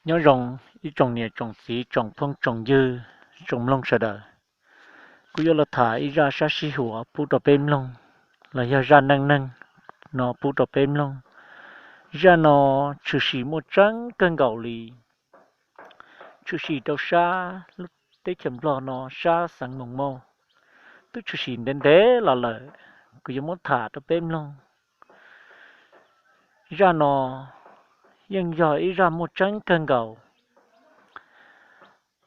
Nyob zoo ib tsoom niam tsoom txiv tsoom phooj tsoom ywg tsoom mloog sawv daws. Kuv yuav los tham ib zaj sab sib huam pub rau peb mloog, los yog zaj neej neeg no pub rau peb mloog. Zaj no tshwm sim muaj tseeb kawg nkaus li, tshwm sim rau sab lub teb chaws Nplog no, sab xeev Moos Mauj, twb tshwm sim ntev ntev los lawm. Kuv yuav muab tham rau peb mloog. Zaj no yeej yog ib zaj muaj tseeb kawg nkaus.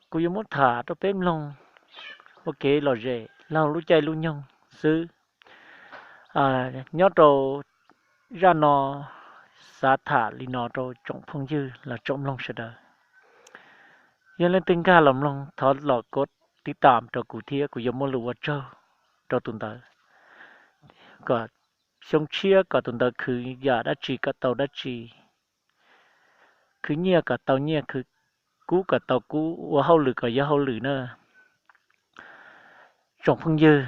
Kuv yuav muab tham rau peb mloog ua kev lom zem laug lub caij lub nyoog xwb. Nyob rau zaj no xav tham li no rau tsoom phooj ywg los tsoom mloog sawv daws. Yog leej twg nkag los mloog thov los kov tiv tam rau kuv thiab kuv yuav muaj lus ua tsaug rau tus ntawd, kom xyoo tshiab kom tus ntawd khwv yam dab tsi kom tau dab tsi, khwv nyiaj kom tau nyiaj, khwv kub kom tau kub, ua hauj lwm kom yog hauj lwm na. Tsoom phooj ywg,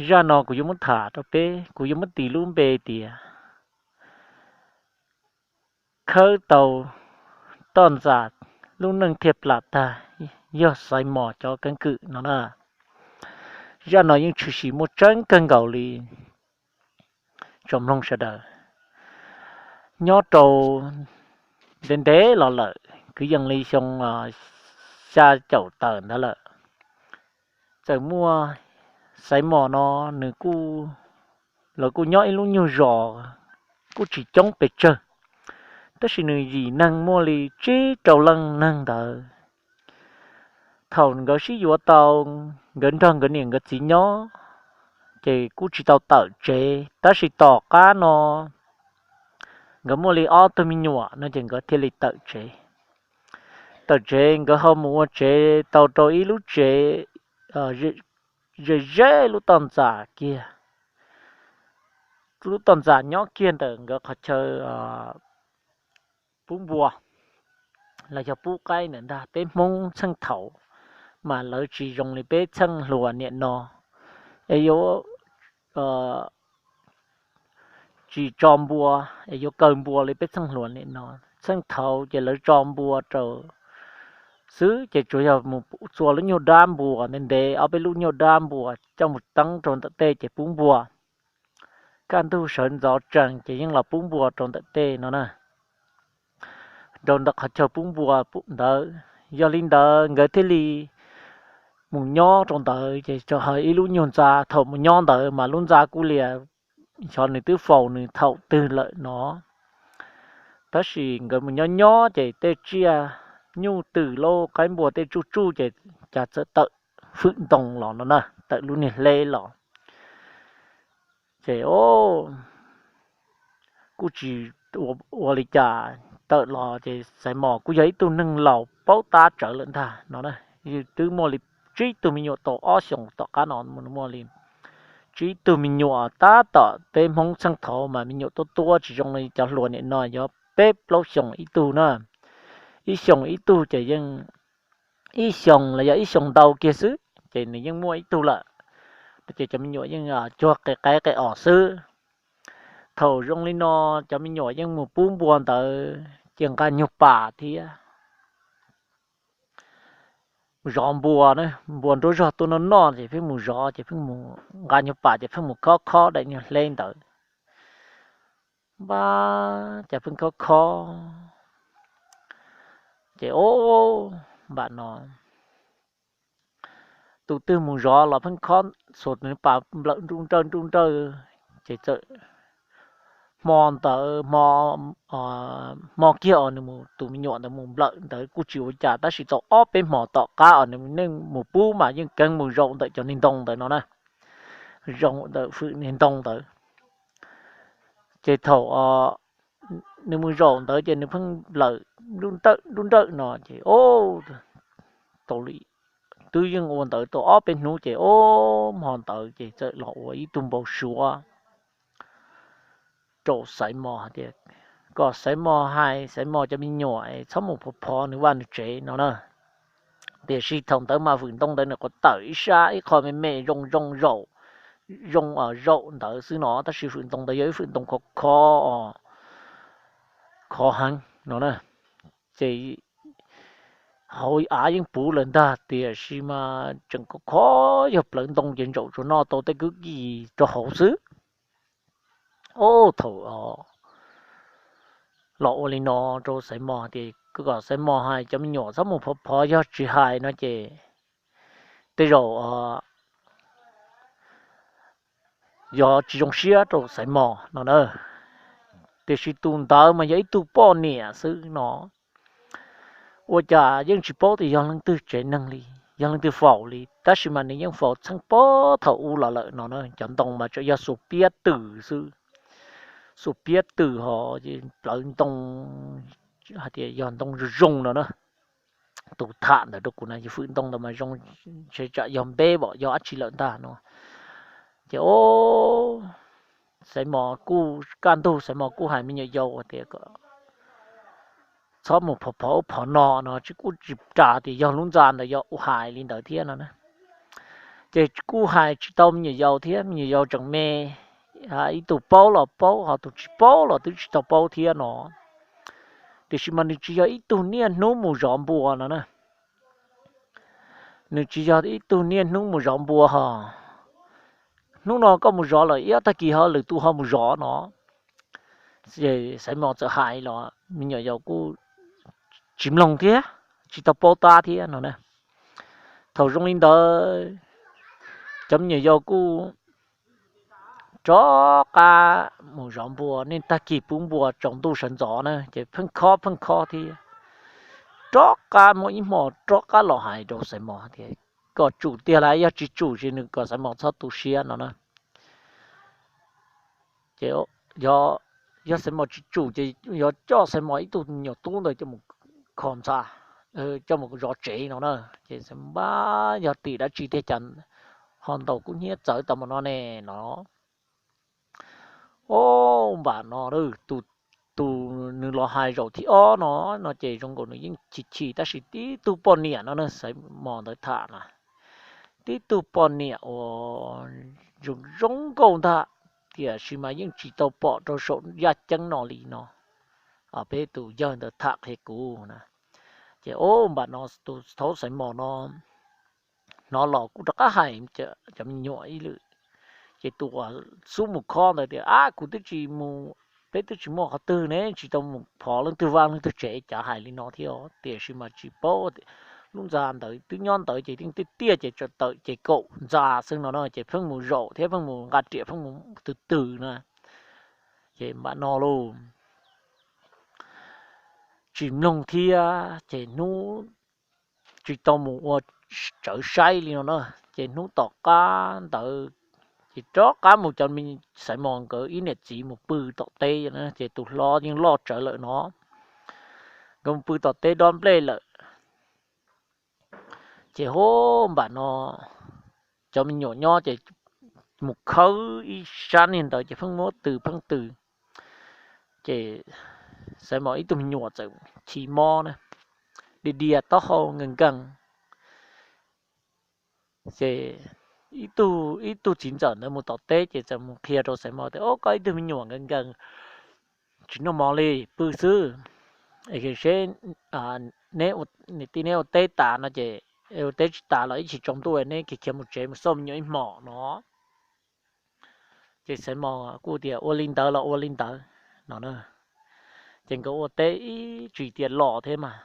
zaj no kuv yuav muab tham rau peb, kuv yuav muab tis lub npe tias khawb tau toj ntxas lub neej thiaj plam tag, yog Xaiv Mos cov keeb kwm no na. Zaj no yeej tshwm sim muaj tseeb kawg nkaus li tsoom mloog sawv daws. Nyob rau ntev ntev los lawm, kwv yees li xyoo xya caum tawm ntawd lawm, txawm muaj Xaiv Mos no, nws kuj, lawv kuj nyob ib lub nyuag zos kuj tsis coob pes tsawg, tab sis nws yim neeg muaj li tsib rau leej neeg ntawd. Thaum nkawd sib yuav tau, nkawd nrog nkawd niam nkawd txiv nyob, ces kuj tsis tau tawm tsev, tab sis tom qab no nkawd muaj li ob tug me nyuam no ces nkawd thiaj li tawm tsev. Tawm tsev nkawd ho mus ua tsev tau rau ib lub tsev ze ze lub toj ntxas kiag. Lub toj ntxas nyob kiag ntawm nkawd qhov chaw pub npua los yog pub qaib ntawm ntag. Peb Hmoob txheej thaud mas lawv tsis zoo li peb txheej hluas niam no es yuav tsis tso npua, es yuav kaw npua li peb txheej hluas niam no. Txheej thaud ces lawv tso npua rau xwb, ces tsuas yog mus txua lub nyuag dab npua ntev ntev, ob peb lub nyuag dab npua coj mus teeb rau ntawm tej ces pub npua. Kaj ntug sawv ntxov tsees ces yeej los pub npua rau ntawm tej no na, rau ntawm qhov chaw pub npua ntawd. Yog li ntawd nkawd thiaj li mus nyob rau ntawd ces tso hais ib lub nyuag ntxa. Thaum mus nyob ntawd mas lub ntxa kuj lias, xyov nws twb faus nws thaum twg lawm no. Tab sis nkawd mus nyob nyob ces tej tsiaj nyuj twm lauj, qaib npua tej tsuj tsuj ces cas txawm tawm fwm ntoo los no na, tawm lub niag hleb los. Ces o, kuj tsis ua li cas, tawm los ces Xaiv Mos kuj yog ib tug neeg laus paub tab tsawv lawm ntag no. Twb muaj li tsib tug me nyuam tau ob xyoos tom qab no, muaj li tsib tug me nyuam. Tab tom peb Hmoob txheej thaud mas me nyuam tuab tuab tsis zoo li cov hluas niam no, yog peb plaub xyoos ib tug na, ib xyoos ib tug ces yeej ib xyoos los yog ib xyoos ntau kiag xwb ces nws yeej muaj ib tug lawm. Ces cov me nyuam yeej cuag qe qaib qe os xwb. Thaum zoo li no cov me nyuam yeej mus pub npua ntawd ces nqa nyuag pas thiab zov npua, npua nruab zog tuaj noj noj ces pheej mus zov, ces pheej mus nqa nyuag pas ces pheej mus khob khob daim nyuag hleb ntawd. Npab ces pheej khob khob ces o, npam no tus twg mus zov los pheej khob xuas nws pas nplawm nruj nrawj nruj nrawj. Ces txawm hmo ntawd, hmo kiag os, nws mus, tus me nyuam ntawd mus nplawm ntawd kuj tsis ua cas, tab sis tau ob peb hmo tom qab os nws yeej mus pub mas yeej keev mus zaum ntawm cov niag ntoo ntawd no na, zaum ntawm fwm niag ntoo ntawd. Ces thaum nws mus zaum ntawd ces nws pheej nplawm nruj nrawj no ces o, tau li twb yeej ua ntawd tau ob peb hnub ces o, hmo ntawd ces txawm los ua ib tug npau suav rau Xaiv Mos tias kom Xaiv Mos hais Xaiv Mos cov me nyuam txhob mus phov phov nws vaj nws tsev no na. Tiam sis thaum ntawd mas fwm ntoo ntawd nws qhuav tawm ib sab ib qho me me zoo zoo zaum, zoo zaum ntawd xwb no, tab sis fwm ntoo ntawd yog ib fwm ntoo khov khov, khov heev no na. Ces hauv av yeej puv lawm ntag, tiam sis mas tseem khov khov yog plawv ntoo ces ntsaum tsuas noj tau tej kwj kis rau hauv xwb. Ub, thaum los ua li no rau Xaiv Mos tias kom Xaiv Mos hais cov me nyuam txhob mus phov phov, yog tsis hais no ces tej zaum yog tsis zoo siab rau Xaiv Mos no na. Tiam sis tus ntawd mas yog ib tug poj niam xwb no, ua cas yeej tsis paub tias yog leej twg tsev neeg li, yog leej twg faus li, tab sis mas nws yeej faus txheej pob thaum ub los lawm no na. Cov ntoo mas tseem yog xuas piab twm xwb, xuas piab twm ho plawv ntoo, hais tias yog ntoo zoo zoo no na. Tus tham ntawd rau kuv na, yus fwm ntoo ntawd mas zoo, ntshe tsam yog npeb vom yog dab tsi lawm ntag no. Ces o, Xaiv Mos kuj kaj ntug, Xaiv Mos kuj hais me nyuam yaus tias kom txhob mus phov phov ub phov no no, tsis kuj tsis ras tias yog lub ntxa ntawd yog ua hais li ntawd thiab no na. Ces kuj hais tsis tau me nyuam yaus thiab, me nyuam yaus tseem me, ib tug paub los paub, ho tus tsis paub los twb tsis tau paub thiab no. Tiam sis mas nws tsis yog ib tug niaj hnub mus zov npua no na. Nws tsis yog ib tug niaj hnub mus zov npua ho. Hnub no koj mus zov lawm, ib ob tag kis ho lwm tus ho mus zov no. Xaiv Mos txawm hais los me nyuam yaus kuj tsis mloog thiab, tsis tau paub tab thiab no na. Thaum zoo li ntawd, cov me nyuam yaus kuj rov qab mus zov npua, niaj tag kis pub npua tsaus ntuj sawv ntxov na ces pheej khob pheej khob thiab. Rov qab muaj ib hmo rov qab los hais rau Xaiv Mos tias kom tsum tiag las, yog tsis tsum ces nws kom Xaiv Mos txhob tu siab no na. Ces yog Xaiv Mos tsis tsum ces yog coj Xaiv Mos ib tug me nyuam tub ntawd coj mus kho ntxa, coj mus zov tsev no na. Ces Xaiv Mos npab yog tim dab tsi tiag cas ho ntaus kub hnyiab txawv tau npaum no ne no. O, npam no tus, tus nws los hais zaum thib ob no, no ces zoo nkaus nws yeej chim chim tab sis tib tug poj niam no na, Xaiv Mos ntawd tham na, tib tug poj niam uas zoo zoo nkauj ntag, tiam sis mas yeej tsis tau pom rau saum yaj ceeb no li no. Peb tus yawg ntawd tham qhia kuv na. Ces o, npam no tus thaub Xaiv Mos no hnov los kuj rov qab hais cov me nyuam ib lwm. Ces tus uas xub mus khob ntawd tias, ab, kuv twb tsis mus, peb twb tsis muaj qhov twg ne, tsis tau mus phov leej twg vaj leej twg tsev, cav hais li no thiab os. Tiam sis mas tsis paub, lub ntxa ntawd twb nyob ntawd ces yeej tiaj tiaj ces tawm ces kaum ntxa xwb no no, ces pheej mus zaum thiab pheej mus nqa riam pheej mus twg twg na. Ces npam no lauj, tsis mloog thiab ces hnub tsis tau mus ua tsawv saib li no na. Ces hnub tom qab ntawd ces rov qab mus cov Xaiv Mos nkawd ib niam txiv mus pw tom teb na, ces tus hlob yeej loj tsawv lawm no, nkawd mus pw tom teb dob nplej lawm. Ces hu, npam no cov me nyuam nyob ces mus khawb ib sab niag ntawd ces pheej muab tws pheej tws. Ces Xaiv Mos ib tug me nyuam txawm chim mob na, dias dias taub hau nkees nkees. Ces ib tug txiv ntxawm ntawd mus tom teb ces txawm mus qhia rau Xaiv Mos tias, o, koj ib tug me nyuam nkees nkees, tsis noj mov li, pw xwb. Es seb neb, niam tij neb ua teb tas no ces, ua teb tsis tas los ib chim tsaus ntuj neb khiav khiav mus tsev mus xauj me nyuam ib hmos no. Ces Xaiv Mos kuj tias ua li ntawd los ua li ntawd no. Ces nkawd ua teb ib tsis tias los thiab mas,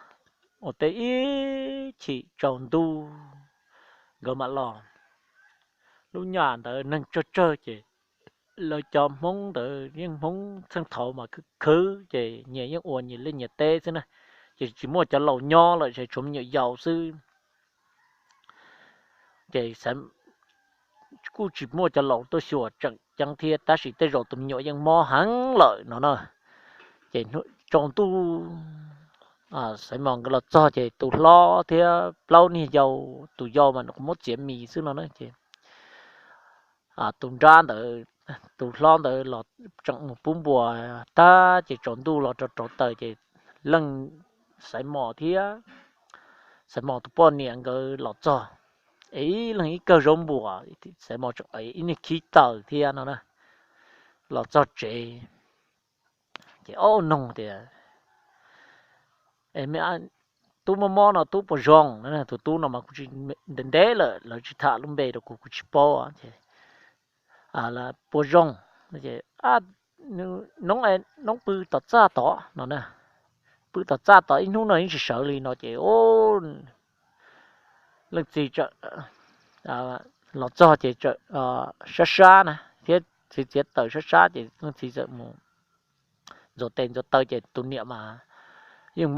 ua teb ib chim tsaus ntuj nkawd mam los. Lub nyam ntawd neeg tsawg tsawg ces lawv cov Hmoob ntawd yeej Hmoob txheej thaud mas khwv khwv ces nyias yeej ua nyias liaj nyias teb xwb na. Ces tsis muaj cov laus nyob lawm ces tshuav me nyuam yaus xwb. Ces kuj tsis muaj cov laus tuaj xyuas tseem ceeb thiab tab sis tej zaum tus me nyuam yeej mob heev lawm no na. Ces tsaus ntuj Xaiv Mos nkawd los txog ces tus hlob thiab plaub niag yau, tus yau mas nws kuj muab txiav mis xwb no na. Ces tus nrab ntawd, tus hlob ntawd los tseem mus pub npua tag ces tsaus ntuj los rau rauv taws ces leej Xaiv Mos thiab Xaiv Mos tus poj niam nkawd los txog, es ib leeg ib kawg zaub npua, Xaiv Mos tseem ev ib niag khib taws thiab no na. Los txog tsev ces ob noog tias, e, tub mob mob no tub puas zoo no, tus tub no mas kuv tsis, ntev ntev lawm lawv tsis tham lub npe rau kuv, kuv tsis paub ces puas zoo, noob, noob pw tom txaj tod no, pw tom txaj tod ib hnub no yeej tsis sawv li no ces leej txiv los txog ces sab sab na thiab txiv txiav taws sab sab ces leej txiv txawm mus ntxuav tes ntxuav taw ces tus niam mas yeej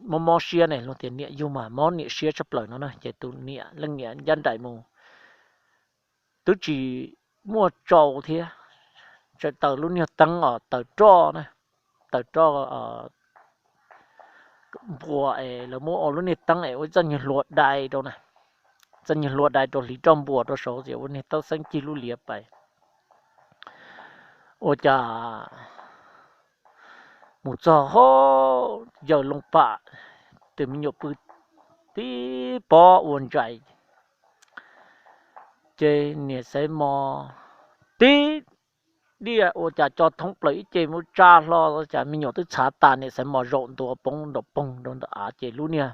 mob mob siab ne, luag tias niam yug mas mob niam siab tshaj plaws no na ces tus niam leej niam ncaj nraim mus twb tsis muaj tsau thiab, tseem taws lub niag teeb os, taws roj na, taws roj npua es lawv muab ua lub niag teeb es ua txoj nyuag hlua dai rau na, txoj nyuag hlua dai rau hliv roj npua rau saud ces ua niag taub xeeb cig lub liav pais. Ua cas mus txog ho yaws loo pam, tus me nyuam pw tib pob ua ntsais ces niam Xaiv Mos tib diaj ua cas co thoob plaws ib ce mus tsa hlo, cas me nyuam twb txhav tas, niam Xaiv Mos zaum ntua poob nrov poog rau ntawm av ces lub niag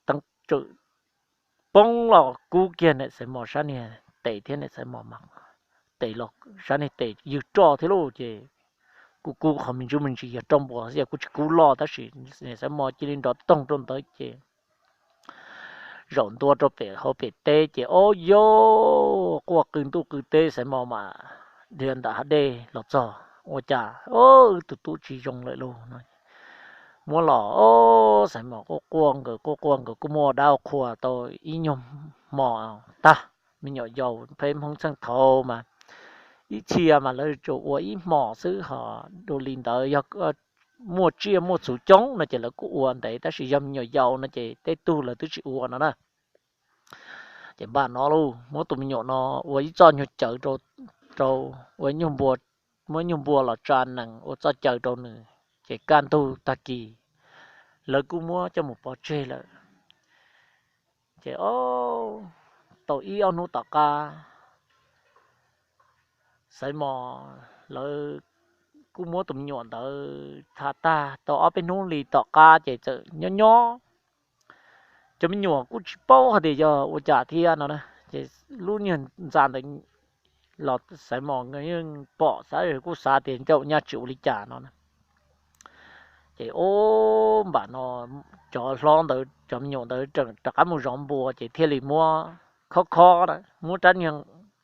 teeb tsawm poob los kub kiag niam Xaiv Mos sab niag tes thiab niam Xaiv Mos mas tes los sab niag tes ywg roj thiab lauj ces kuj kub qhov me ntsis me ntsis yog roj npua xwb kuj tsis kub loj tab sis niam Xaiv Mos cia li nrov toog rau ntawd ces zaum ntua rau pem hauv pem teb ces ob yog quaj qw ntuj qw teb, Xaiv Mos mas dhia ntawm hav dej los txog ua cas wb tus tub tsis zoo lawm lauj no. Muab los Xaiv Mos quaj quaj nkawd quaj quaj nkawd kuj muaj dab qhua tau ib nyuag hmo tag, me nyuam yaus peb Hmoob txheej thaud mas ib txhia mas lawv tsuas ua ib hmos xwb ho dua li ntawd yog muaj tsiaj muaj txhuv coob no ces lawv kuj ua ntev tab sis yog me nyuam yaus no ces tej tug lawv twb tsis ua no na. Ces npaj no lauj, muab tus me nyuam no ua ib txoj nyuag cawv rau, ua nyuag npua, muab nyuag npua los tsa nees ua txoj cawv rau nws. Ces kaj ntug tag kis lawv kuj muab coj mus pov tseg lawm. Ces tau ib ob hnub tom qab Xaiv Mos lawv kuj muab tus me nyuam ntawd tha tag tau ob peb hnub li tom qab ces txawm nyob nyob, cov me nyuam kuj tsis paub hais tias yog ua cas thiab no na. Ces lub niag ntxa ntawd los Xaiv Mos yeej pom xav kuj xav tias ncaum nyaj tsis ua li cas no na. Ces ub, npam no cov hlob ntawd cov me nyuam ntawd rov qab mus zov npua ces thiaj li muab khob khob, muab rab niag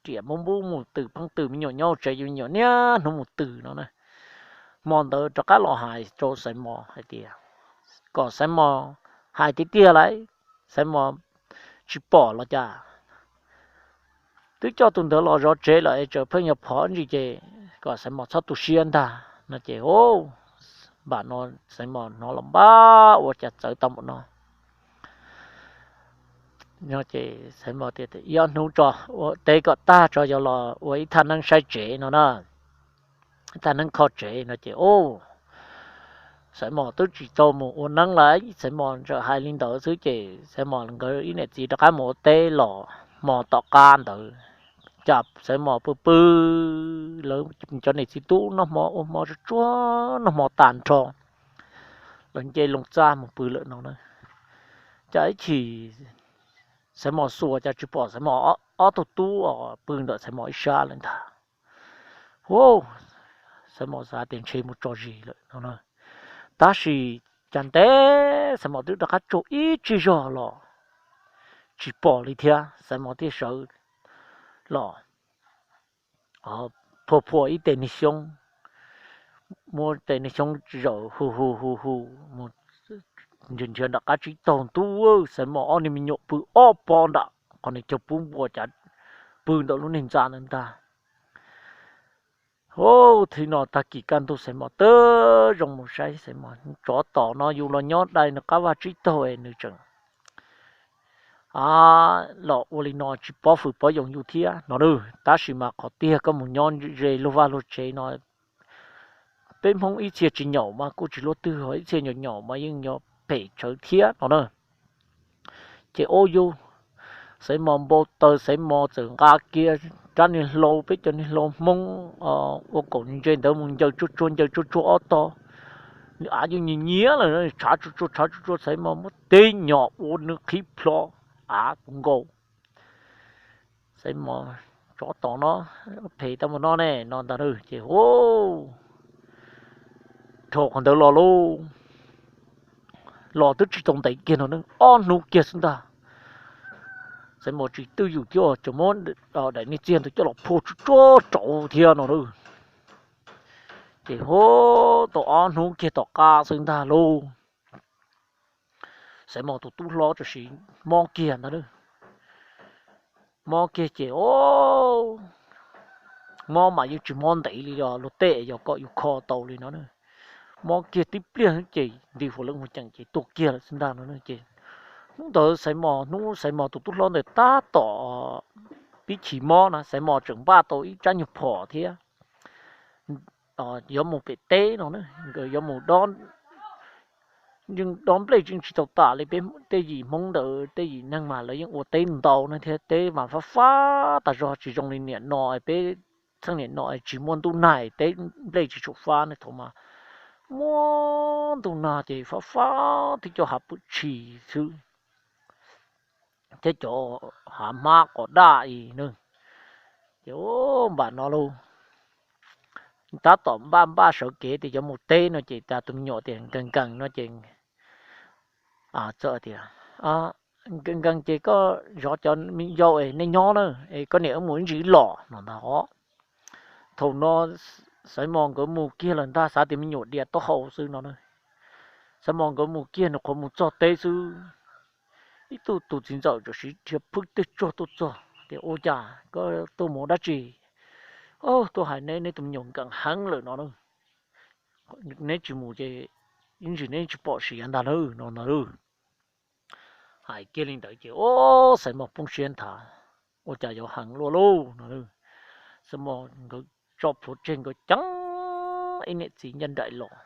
riam npub npub mus tws pheej tws me nyuam nyob tsev, me nyuam niaj hnub mus tws no na. Hmo ntawd rov qab los hais rau Xaiv Mos hais tias kom Xaiv Mos hais tiag tiag lauj, Xaiv Mos tsis pom los cas, twb coj tus ntawd los zov tsev lawm es tseem pheej yuav phov ntsis ces kom Xaiv Mos txhob tu siab ntag no ces, npam no Xaiv Mos hnov los npab ua cas txawv tau npaum no. Ces Xaiv Mos tias ib ob hnub tso, ua teb kom tag tso yog los ua ib thaj neeb saib tsev no na, ib thaj neeb kho tsev no ces ub, Xaiv Mos twb tsis tau mus ua neeb lawm, Xaiv Mos tseem hais li ntawd xwb ces Xaiv Mos nkawd ib niam txiv rov qab mus ua teb los hmo tom qab ntawd, cas Xaiv Mos pw pw, lawv cov niam txiv tub noj hmo ua hmo tsuag tsuag, noj hmo tas nrho, lawv nce loo txaj mus pw lawm no na. Cas ib chim Xaiv Mos xuas cas tsis pom Xaiv Mos ob tug tub os pw ntawm Xaiv Mos ib sab lawm ntag. Hu, Xaiv Mos xav tias ntshe mus tso zis lawm no na. Tab sis cas ntev Xaiv Mos twb rov qab tsaug ib tsig zog los tsis pom li thiab, Xaiv Mos thiaj sawv los phua phua ib tes niag xyoob, muab tes niag xyoob zaum hu hu hu hu mus nrhiav nrhiav nram qab tsib taug ntuj, Xaiv Mos ob niag me nyuam pw ob pob nram qhov niag chaw pub npua cas pw ntawm lub niag ntxa ntawd ntag. Hu, thaum no tag kis kaj ntug Xaiv Mos twb zoo mus saib Xaiv Mos, tsov tom no yus los nyob dai nws qab vaj tsib taug es nws tseem los ua li no tsis pob fwm pob yoos yus thiab no na. Tab sis mas qhov tiag koj mus nyob ze luag vaj luag tsev no, peb Hmoob ib txhia tsis nyaum mas kuj tsis luaj twg, ib txhia nyaum nyaum mas yeej nyob phem tshawv thiab no na. Ces ub yus, Xaiv Mos npau taws, Xaiv Mos txawm nqa kiag rab niag hlau, peb cov niag hlau Hmoob ua kaum ntse ntawd mus ncaws tsuag tsuag ncaws tsuag tsuag ob tog, Nws av yeej nyias nyiav lawm, tshav tsuag tsuag tshav tsuag tsuag, Xaiv Mos muab tib nyom ua nws qhib plho av kuv nkaus. Xaiv Mos, tsov tom no phem tau mus no ne no ntag na ces hu, dhau qhov ntawd los lauj, los twb tsis tau ntev kiag no ne, ob hnub kiag xwb ntag, Xaiv Mos tsis twj ywm thiab tseem muab daim niag txiag ntawd coj los phua tsuag tsuag rau thiab no lauj. Ces hu, tau ob hnub kiag tom qab xwb ntag lauj, Xaiv Mos tus tub hlob tam sim mob kiag ntag. Mob kiag ces, o, mob mas yeej tsis mob ntev li os, luag tej yog kom yus kho tau li no. Mob kiag tib pliag ces nti huas leej huas ceem ces tuag kiag lawm xwb ntag no ces hnub ntawd Xaiv Mos, hnub Xaiv Mos tus tub hlob ntawd tab tom pib chim mob na, Xaiv Mos tseem npaj tau ib tsab nyuag phom thiab yuav mus pem teb no, nkawd yuav mus dob nplej tseem tsis tau tas li. Peb tej yim Hmoob ntawd tej yim neeg mas lawv yeej ua teb ntau no thiab, teb mas fab fab tas zog, tsis zoo li niam no peb txheej niam no tsis muaj ntuj nag, teb nplej tsis tshua fab ne, thaum mas muaj ntuj nag ces fab fab thiab cov hav pwm tshis xwb thiab cov hav hmab qos daj i no. Ces npam no lauj, tab tom npaj npaj sawv kev tias yuav mus teb no ces tas tus me nyuam tias nkees nkees no ces txawm tias, nkees nkees ces koj zov cov me yau es nej nyob na, es koj niam wb mus ib ntsis los no ntag os. Thaum no Xaiv Mos nkawd mus kiag lawm ntag, xav tias me nyuam dias taub hau xwb no. Xaiv Mos nkawd mus kiag, nws qhuav mus txog teb xwb, ib tug tus txiv ntxawm tam sim dhia phwb tej tsuag tuaj txog tias, ua cas koj tuaj mus dab tsi? Tuaj hais neb, neb tus me nyuam nkees heev lawm no. Neb tsis mus ces ib ntsis neb tsis pom siav ntag na no na. Hais kiag li ntawd ces o, Xaiv Mos poob siab nthav, ua cas yuav heev luaj lauj no. Xaiv Mos nkawd tso plhuav tseg nkawd ceev ib niam txiv ncaj nraim los.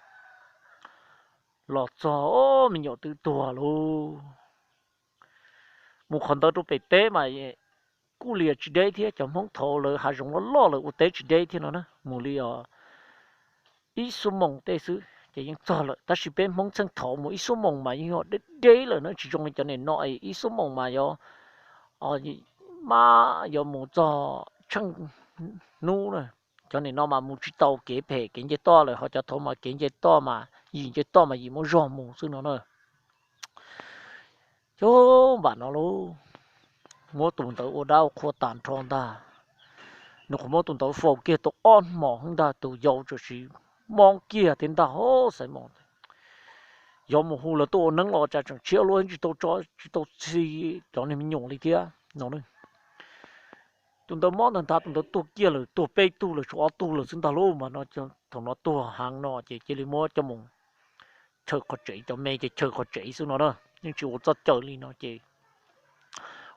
Los txog me nyuam twb tuag lauj. Mus qhov ntawd rau pem teb mas kuj lias tsis deb thiab, cov Hmoob thaud lawv hav zoov loj loj lawv ua teb tsis deb thiab no na, mus li os ib xuab moos tej xwb ces yeej txog lawm. Tab sis peb Hmoob txheej thaud mus ib xuab moos mas yeej yog deb deb lawm na, tsis zoo li cov niam no es ib xuab moos mas yuav mab yuav mus txog tsheej hnub na. Cov niam no mas mus tsis tau kev phem kev nce toj lawm, ho cov thaud mas kev nce toj mas yim nce toj mas yim muaj zog mus xwb no na. Ces npam no lauj, muab tus ntawd ua dab ua qhua tag nrho ntag. Nws qhuav muab tus ntawd faus kiag tau ob hmos ntag, tus yau tam sim mob kiag thiab ntag. Ho Xaiv Mos, yuav mus hu lawv tuaj ua neeb los cas tseem tshiab luaj, tsis tau tso tsis tau txi cov niag me nyuam li thiab no. Tus ntawd mob ntag ntag, tus ntawd tuag kiag lawm, tuag peb tug lawm, tshuav ob tug lawm xwb ntag lauj. Mas no thaum no tuag heev no ces cia li muab coj mus chaw qhov tsev, cov me ces chaw qhov tsev xwb no na, yeej tsis ua txoj caw li no ces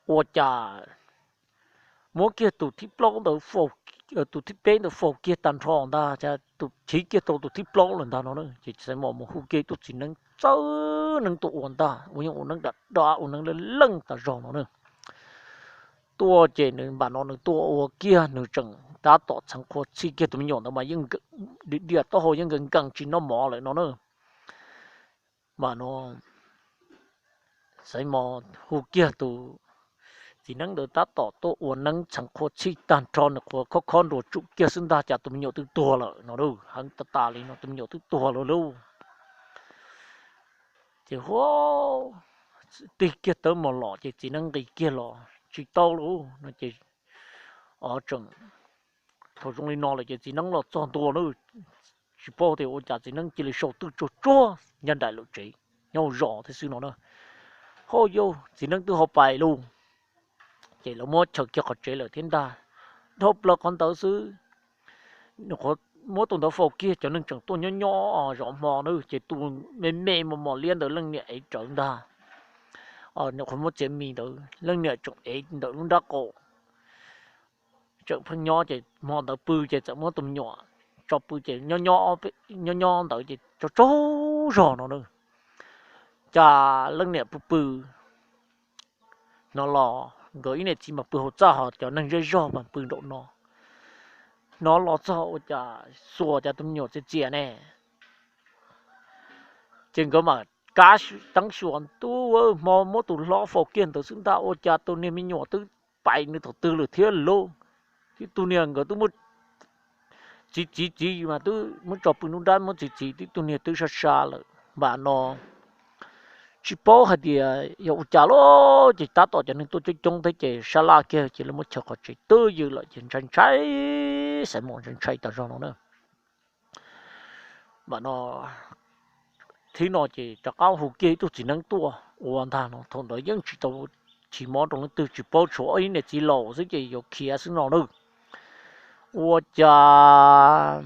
ua cas muab kiag tus thib plaub ntawd, tus thib peb ntawd faus kiag tag nrho ntag, tus chiv kiag tau tus thib plaub lawm ntag no na. Ces Xaiv Mos mus hu kiag tus txiv neeb txawj neeb tuaj ua ntag, ua yeej ua neeb dam dam ua neeb leej leej tas zog no na. Tuaj ces nws npam no nws tuaj ua kiag nws tseem tab tom txheev qhua txhij kiag tus me nyuam ntawd mas yeej diam taub hau yeej nkees nkees tsis noj mov lawm no na. Mas no Xaiv Mos hu kiag tus txiv neeb ntawd tab tom tuaj ua neeb txheev qhua txhij tag nrho, nws qhuav khob khob nruas tsum kiag xwb ntag cas tus me nyuam twb tuag lawm no. Heev tas tas li no, tus me nyuam twb tuag lawm lauj. Ces hu, tig kiag tawb mos los ces txiv neeb nqis kiag los tsis tau lauj no ces, o tseem, thaum zoo li no lawm ces txiv neeb los txog ntua na, tsis paub tias ua cas txiv neeb cia li sau twj tsuag tsuag ncaj nraim lawm tsev, nyob zos thiab xwb no na. Ho yau, txiv neeb twb ho pais lauj. Ces lawv muab chaw kiag qhov tsev lawm thiab ntag. Dhau plaws qhov ntawd xwb, nws qhuav muab tus ntawd faus kiag, cov neeg tseem tuaj nyob nyob zov hmo na, ces tus me me mos mos liab ntawd leej niam ev rawv ntag. Nws qhuav muab txiav mis ntawd leej niam tseem ev ntawm lub nrab qaum, tseem pheej nyob ces hmo ntawd pw ces txawm muab tus me nyuam tso pw ces nyob nyob ntawd ces tsaug tsaug zog no na. Cas leej niam pw pw no los nkawd ib niam txiv mas pw hauv txaj, ho cov neeg zej zog mas pw nraum no. Hnov los txog ua cas xuas cas tus me nyuam txias txias ne. Ces nkawd mam kav teeb xyuas, tub, hmo muab tus hlob faus kiag ntawd xwb ntag, ua cas tus niag me nyuam twb pais nws thaum twg lawm thiab lauj. Tib tug niag nkawd twb muab txiv txiv txiv mas twb muab tso pw nruab nrab muab txiv txiv, tib tug niag twb sab sab lawm. Npam no tsis paub hais tias yog ua cas lawm, ces tab tom cov neeg tuaj coob coob thiab ces sab laj kiag ces lawv muab chaws qhov tsev twb ywm lawm ces ntshai ntshai, Xaiv Mos ntshai ntshai tas zog no na. Npam no thib no ces rov qab hu kiag ib tug txiv neeb tuaj ua ntag no, thaum ntawd yeej tsis tau chim mob rau leej twg, tsis paub, tshuav ib niam txiv laus xwb ces yuav khiav xwb no na. Ua cas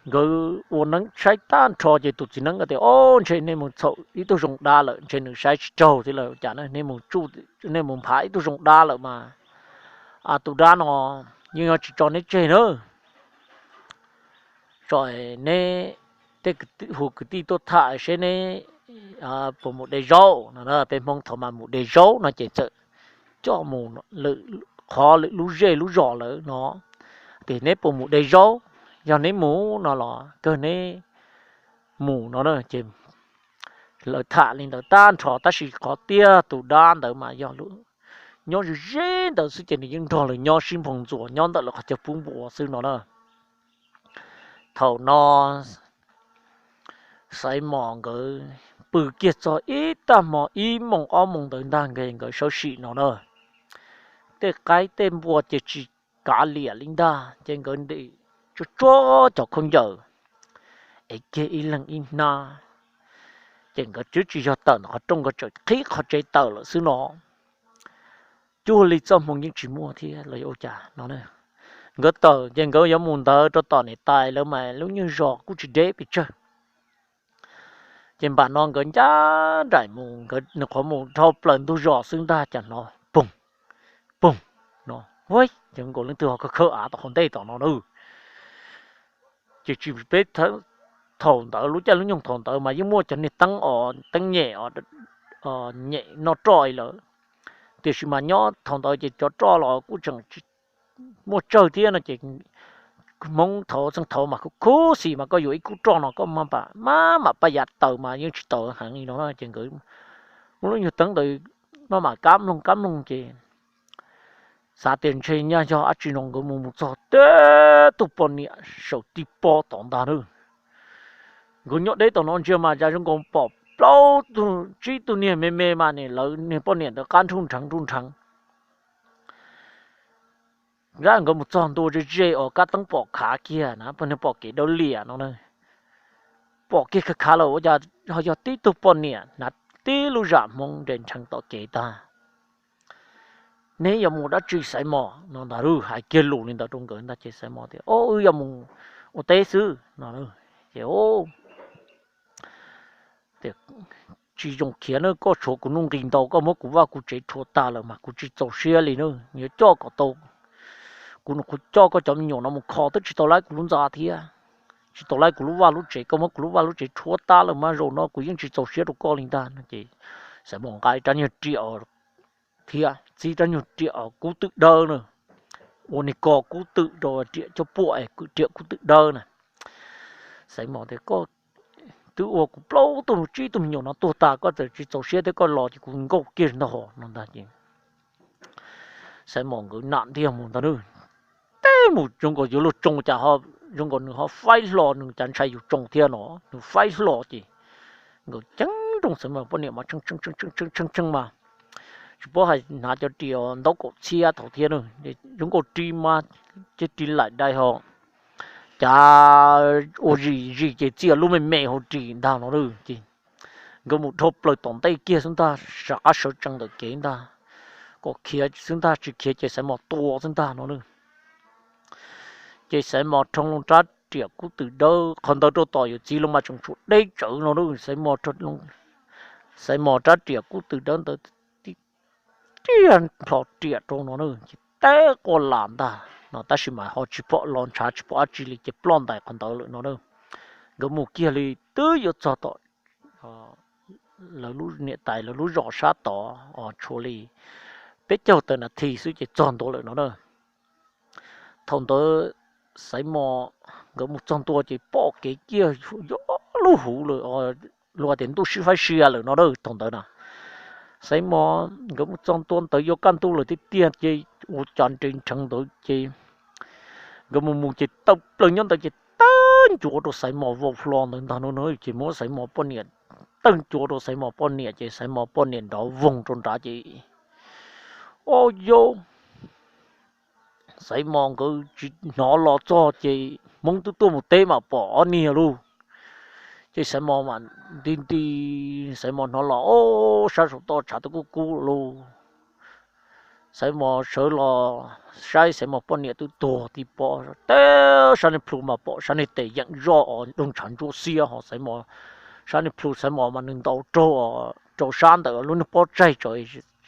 nkawd ua neeb saib tag nrho ces tus txiv neeb tias, Ob, ntshe nej mus txhaum ib tug zoo dab lawm, ntshe nws saib tsis raug thiab lawm cas, nej mus tsuj, nej mus nphav ib tug zoo dab lawm mas, tus dab no yeej yuav tsis tso neb tseg na. Tso neb tej, hu kwv tij tuaj tham seb neb puas mus de zaub no. Peb Hmoob thaum mas mus de zaub no ces txawm coj mus lwm qhov lwm lub zej lub zos lawm no, tias neb puas mus de zaub, yog neb mus no los kawg neb mus no na. Ces lawv tham li ntawd tag nrho tab sis qhov tiag tus dab ntawd mas yog nyob ze ze ntawd xwb ces nws yeej nrog lawv nyob sib nphoo ntxuas nyob ntawm lawv qhov chaw pub npua xwb no na. Thaum no Xaiv Mos nkawd pw kiag txog ib tag hmo ib moos ob moos ntawd ntag nkawd sawv sim no na. Tej qaib tej npua ces tsis kav liam li ntag ces nkawd ntim tsuag tsuag cov khaub ncaws es kiag ib leeg ib hnab, ces nkawd twb tsis yog tawm ntawm qhov rooj, nkawd tseem qhib qhov tsev tawm lawm xwb no. Cuag li txoj hmoo yeej tsis muaj thiab los yog ua cas no. Nkawd tawm ces nkawd yuav mus ntawd rau tom niam tais lawv mas lub nyuag zos kuj tsis deb pes tsawg. Ces npam no nkawd ncaj nraim mus, nkawd nws qhuav mus dhau plaws ntug zos xwb ntag cas hnov poog, poog no, ua cas nkaus leej twg ho khawb khawb av tom hauv ntej tom no na. Ces tsis peb, thaum ntawd lub caij lub nyoog thaum ntawd mas yeej muaj cov niag teeb os, teeb nyem, nyem noj roj lawm, tiam sis mas nyob thaum ntawd ces cov roj los kuj tseem muaj tsawg thiab no ces Hmoob thaud txheej thaud mas khuv xim mas koj yuav ib kub roj no koj maj mam paj yav taws mas yeej tsis taws heev li no na. Ces nkawd muab lub nyuag teeb ntawd maj mam kab mloog kab mloog ces xav tias ntshe nyaj yog dab tsi no nkawd mus mus txog tib tug poj niam saum tib pob tod ntag na. Nkawd nyob deb tom no ntsia mas cas zoo nkaus pom plaub tug tsib tug niag me me mas nim lawv niag poj niam ntawd qab nruj nrheev nruj nrheev. Nkawd mus txog ntua ze ze os, kab teeb pom khav kiag na, poj niag pom kev dawb liam no na. Pom kiag khav khav lawm ua cas ho yog tib tug poj niam hnav tib lub zam Hmoob nres nrheev tom kev tag. Neb yuav mus dab tsi Xaiv Mos no ntag, hais kiag lus li ntawd rau nkawd ntag ces Xaiv Mos tias, Wb yuav mus ua teb xwb no. Ces tsis zoo khiav na, koj tshuav kuv nuj nqis ntau, koj muab kuv vaj kuv tsev rhuav tag lawm mas kuv tsis txaus siab li na. Yuav coj kom tau, kuv nws kuv coj koj cov me nyuam no mus kho twb tsis tau laib kuv lub ntxa thiab, tsis tau laib kuv lub vaj lub tsev, koj muab kuv lub vaj lub tsev rhuav tag lawm mas zaum no kuv yeej tsis txaus siab rau koj li ntag no. Ces Xaiv Mos nqa ib rab nyuag riam thiab txib rab nyuag riam kub twm dawb na, ua niag ko kub twm rau riam coj puam es riam kub twm dawb na. Xaiv Mos tias, Koj twb ua kuv plaub tug tsib tug me nyuam no tuag tag, koj txawm tsis txaus siab thiab koj los ces kuv nkaum kiag ntag no ntag ces Xaiv Mos nkawd nam ntiag mus ntag na. Teb mus zoo nkaus yuav luag tsoo cas ho zoo nkaus nws ho faib hlo, nws cas ntshai yus tsoo thiab no, nws faib hlo ces nkawd ceeb nrooj Xaiv Mos poj niam mas tshee tshee mas tsis paub hais hnav cov riam ntaub kaum txhiab thaum thiab na, zoo nkaus ris mas ces ris laim dai ho cas ua zis zis ces txia lub me me hauv ris ntag no na. Ces nkawd mus dhau plaws tom ntej kiag xwb ntag, sawv qab sawv tsees ntawm kev ntag, kom khiav xwb ntag, tsis khiav ces Xaiv Mos tua xwb ntag no na. Ces Xaiv Mos rho loo rab riam kub twm dawb qhov ntawd rau tom yawm txiv los mas tseem tshuav deb tsawv no na. Xaiv Mos rab riam kub twm dawb ntawd tib riam nplho riam rau no na, ces teb quaj las ntag no, tab sis mas ho tsis pom los ntshav tsis pom dab tsi li ces ploj ntais qhov ntawd lawm no na. Nkawd mus kiag li twb yuav txog tom lawv lub niam tais lawv lub zos sab tod os, tshuav li peb caug tawm nas this xwb ces txog ntua lawm no na. Thaum ntawd Xaiv Mos nkawd mus txog ntua ces pom kev kiag, yog plaub huv lawm, luag tias ntuj sib faib sia lawm no a. Thaum ntawd na, Xaiv Mos nkawd mus txog ntua ntawd yuav kaj ntug lawm tiag tiag ces ua cas nres nrheev ntawd ces nkawd mus mus ces tawm plaws nyob ntawd ces tawg ncua rau Xaiv Mos vau hlo ntawd ntag no. Ces muab Xaiv Mos poj niam, tawg ncua rau Xaiv Mos poj niam ces Xaiv Mos poj niam nrov voog rau nrad ces, o yau, Xaiv Mos nkawd tsis hnov los txog ces Hmoob twb tuaj mus teb mas pom ob niag lauj. Ces Xaiv Mos mas nti nti, Xaiv Mos hnov los, o, sab saum toj tshav twb kub kub lauj. Xaiv Mos sawv los saib Xaiv Mos poj niam twb tuag tib pob, teb sab niag plhu mas pom sab niag tes yeem zoj os, doog tshav ntsuab xiab ho Xaiv Mos, sab niag plhu Xaiv Mos mas nws ntaus raug, rau sab ntawm lub niag pob tsaig tso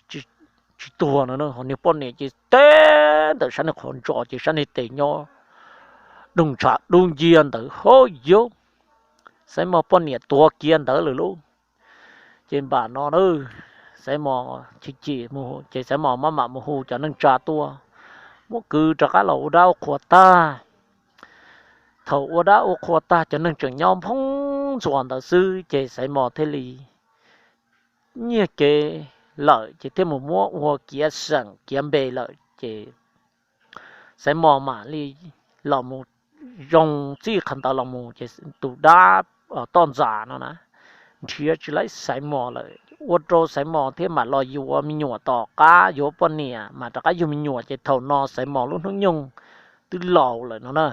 tsis tuag no, ho niag poj niam ces teb ntawm sab niag qhov ntso ces sab niag tes nyob doog tshav dub ncia ntawd ho yau. Xaiv Mos poj niam tuag kiag ntawd lawm lauj. Ces npam no Xaiv Mos chim chim ces Xaiv Mos maj mam mus hu cov neej tsa tuaj, muab kwv rov qab los ua dab ua qhua tag. Thaum ua dab ua qhua tag cov neeg tseem nyob nphoo ntxuas ntawd xwb ces Xaiv Mos thiaj li nyiag kev lawm ces thiaj mus muab ua kiav xeem kiav npe lawm ces Xaiv Mos mam li los mus zoo txij qhov ntawd los mus ces tus dab toj ntxas no na nrhiav tsis laib Xaiv Mos lawm, ua rau Xaiv Mos thiaj mam los yuav me nyuam tom qab yuav poj niam mas rov qab yug me nyuam ces thaum no Xaiv Mos lub hnub nyoog twb laus lawm no na.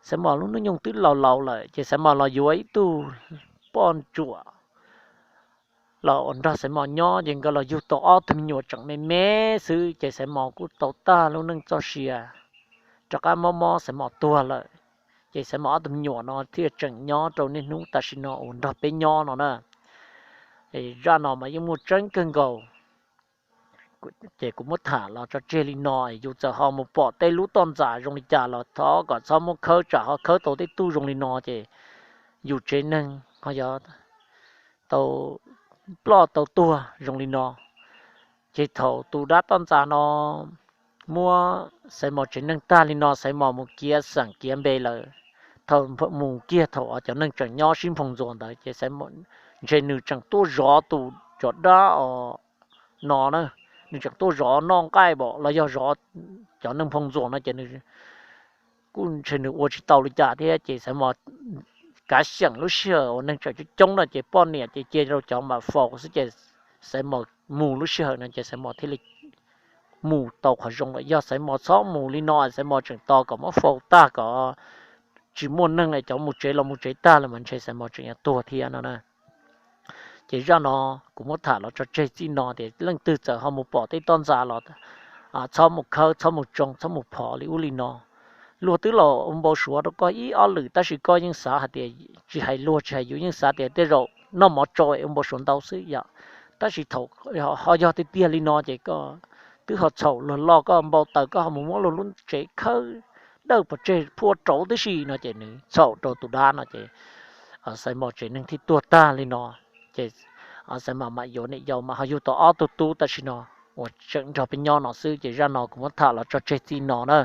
Xaiv Mos lub hnub nyoog twb laus laus lawm ces Xaiv Mos los yuav ib tug poj ntsuam los uas nrog Xaiv Mos nyob ces nkawd los yug tau ob tug me nyuam tseem me me xwb ces Xaiv Mos kuj tau tag lub neej txoj sia, rov qab mob mob Xaiv Mos tuag lawm. Ces Xaiv Mos ob tug me nyuam no thiaj tseem nyob rau niaj hnub tam sim no uas nrog peb nyob no na. Zaj no mas yeej muaj tseeb kawg nkaus. Ces kuv muab tham los tso tseg li no, yus txawm ho mus pom tej lub toj ntxas zoo li cas los thov kom txhob muab khawb, tsam ho khawb tau tej tug zoo li no ces yus tsev neeg ho yog tau ploj tau tuag zoo li no. Ces thaum tus dab toj ntxas no muab Xaiv Mos tsev neeg tag li no, Xaiv Mos mus kiav xeem kiav npe lawm, thaum mus kiag thaum cov neeg tseem nyob sib nphoo ntxuas ntawd ces ntshe nws tseem tuaj zov tus cov dab os no na, nws tseem tuaj zov noj nqaij pom los yog zov cov neeg nphoo ntxuas no ces nws kuj ntshe nws ua tsis tau li cas thiab ces Xaiv Mos kav xyeem lub sij hawm uas neeg tseem coob coob no ces poj niam ces cia rau cov mam faus xwb ces Xaiv Mos mus lub sij hawm no ces Xaiv Mos thiaj li mus tau qhov zoo lawm. Yog Xaiv Mos txhob mus li no, Xaiv Mos tseem tos kom muab faus tag kom tsis muaj neeg es cov mus tsev los mus tsev tag lawm mas ntshe Xaiv Mos tseem yuav tuag thiab no na. Ces zaj no kuv muab tham los tso tseg txij no tias leej twg txawm ho mus pom tej toj ntxas los txhob mus khawb, txhob mus tsoo, txhob mus phov li ub li no. Luag twb los ua npau suav rau koj ib ob lwm tab sis koj yeej xav hais tias, tsis hais luag tsis hais yus yeej xav tias tej zaum noj mov tsau ua npau suav ntau xwb yom. Tab sis thaum ho yog tiag tiag li no ces koj twb ho txhaum luag loj, koj npau taws koj ho mus muab luag lub tsev khawb dawj pov tseg phua rauv tib si no ces nws txhaum rau tus dab no ces Xaiv Mos tsev neeg thiaj tuag tag li no. Ces Xaiv Mos mam yuav niam yau mas ho yug tau ob tug tub tam sim no uas tseem nrog peb nyob no xwb. Ces zaj no kuv muab tham los tso tseg txij no na.